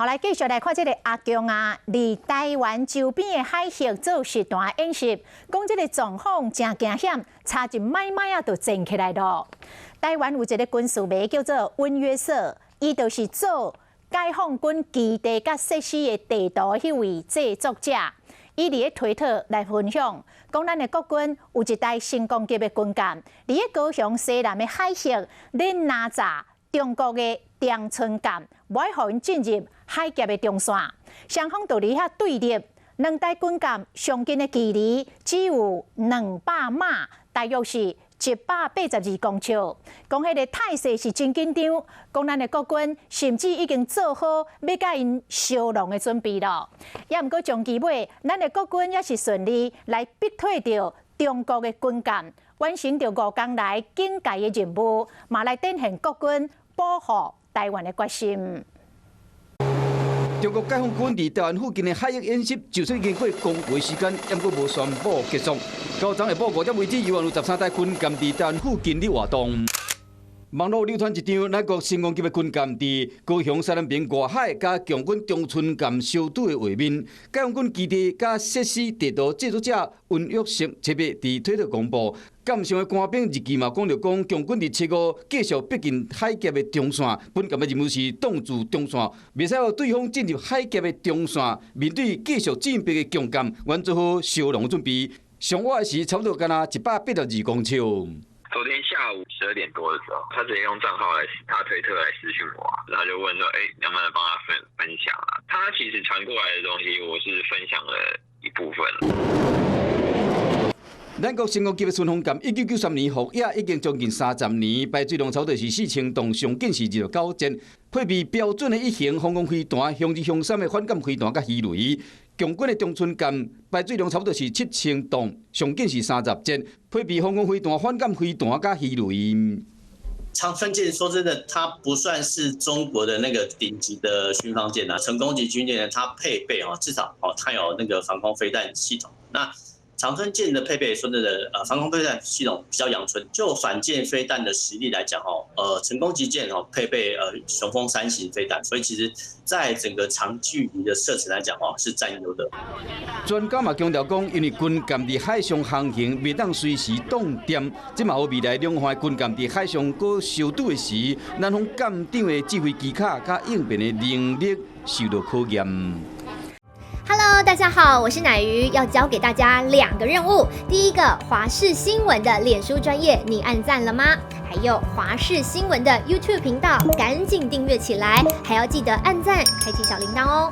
好，來繼續來看這个阿共啊，佇台灣周邊的海域做實彈演習，講這个狀況誠驚險，差一擺擺仔就戰起來囉。台灣有一个軍事迷叫做溫約瑟，伊就是做解放軍基地佮設施的地圖彼位製作者。伊佇咧推特來分享，講咱的國軍有一台成功級的軍艦，佇咧高雄西南的海域咧攔截中國的長春艦，無愛予𪜶進入海峽的中線，雙方就佇遐對立。兩台軍艦上近的距離只有200碼，大約是182公尺。講彼个態勢是真緊張，講咱的國軍甚至已經做好欲共𪜶相弄的準備囉。也毋過終其尾，咱的國軍也是順利來逼退著中國的軍艦，完成著5工來警戒的任務，嘛來展現國軍保護台灣的決心。中國解放軍佇台灣附近的海域演習，就算已經過公告時間，猶閣無宣布結束。到昨下晡5點為止，猶原有13台軍艦佇台灣附近咧活動。網路流傳一張咱國成功級的軍艦佇高雄西南邊外海，佮共軍長春艦相拄的畫面。解放軍基地佮設施地圖製作者溫約瑟7日佇推特公布，艦上的官兵日記嘛講著講，共軍佇7五繼續逼近海峽的中線，本艦的任務是擋住中線，袂使予對方進入海峽的中線。面對繼續進逼的共艦，阮做好相弄準備。上倚的時差不多敢若182公尺。昨天下午12點多的時候，他直接用賬號來他推特來私訊我，然後就問說：“哎，能不能幫他分享啊？”他其實傳過來的東西，我是分享了一部分。咱國成功級的順風艦，1993年服役，已經將近30年，排水量差不多是4000噸，上緊是29節，配備標準的一型防空飛彈、雄二、雄三的反艦飛彈佮魚雷。共軍的長春艦排水量差不多是7000噸，上緊是30節，配備防空飛彈、反艦飛彈佮魚雷。長春艦說真的，它不算是中國的那個頂級的巡防艦啊。成功級軍艦呢，它配備哦，至少哦，它有那個防空飛彈系統。那長春艦的配備，說真的，防空飛彈系統比較陽春。就反艦飛彈的實力來講，哦，成功級艦哦，配備雄風3型飛彈，所以其實在整個長距離的射程來講，哦，是佔優的。專家嘛強調講，因為軍艦佇海上航行，袂當隨時擋點，這嘛予未來兩岸軍艦佇海上閣相拄的時，南方艦長的指揮機巧佮應變的能力受到考驗。 Hello，大家好，我是乃瑜，要交給大家兩個任務。第一個，華視新聞的臉書專頁，你按讚了嗎？還有華視新聞的 YouTube 頻道，趕緊訂閱起來，還要記得按讚，開啟小鈴鐺哦。